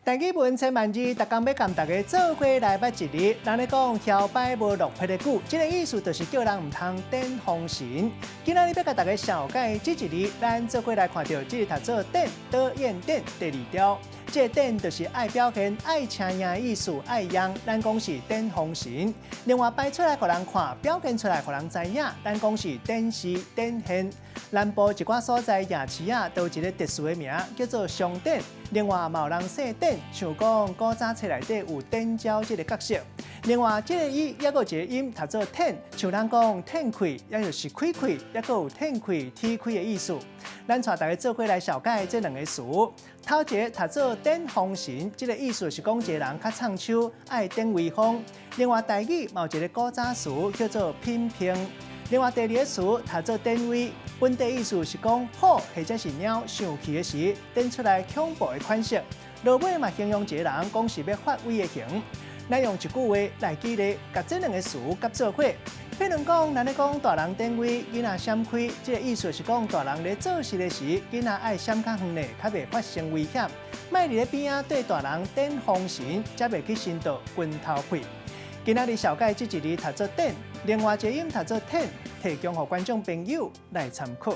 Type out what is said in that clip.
台語文千萬字，逐工欲共大家做伙來捌一字。人咧講囂擺無落魄的久，這个意思就是叫人毋通展風神。今仔日欲共大家紹介這一字，咱做伙來看著這个讀做展，倒雁展，第二調。這个展就是愛表現、愛請贏的意思，愛揚，咱講是展風神。另外擺出來予人看，表現出來予人知影，咱講是展示、展現。南部一寡所在夜市仔，都有一个特殊的名，叫做商展。另外嘛有人姓展，像講古早冊內底有展昭這个角色。另外，這个字猶閣有一个音讀做褪，像咱講褪氣，也就是開氣，猶閣有褪氣、踢開的意思。咱帶大家做伙來紹介這兩个詞。頭一个讀做展風神，這个意思是講一个人較藏手，愛展威風。另外，台語嘛有一个古早詞叫做品評。另外第二个詞讀做展威，本底意思是講虎或者是貓生氣的時，展出來恐怖的款式。落尾嘛形容一個人講是欲發威的形。咱用一句話來舉例，共這兩个詞夾做伙。譬如講，咱咧講大人展威，囡仔閃開，這个意思是講大人咧做事的時，囡仔愛閃較遠咧，較袂發生危險。莫佇咧邊仔對大人展風神，才袂去伸著拳頭屁。今仔日紹介這一字讀做展，另外一个音讀做褪，提供予觀眾朋友來參考。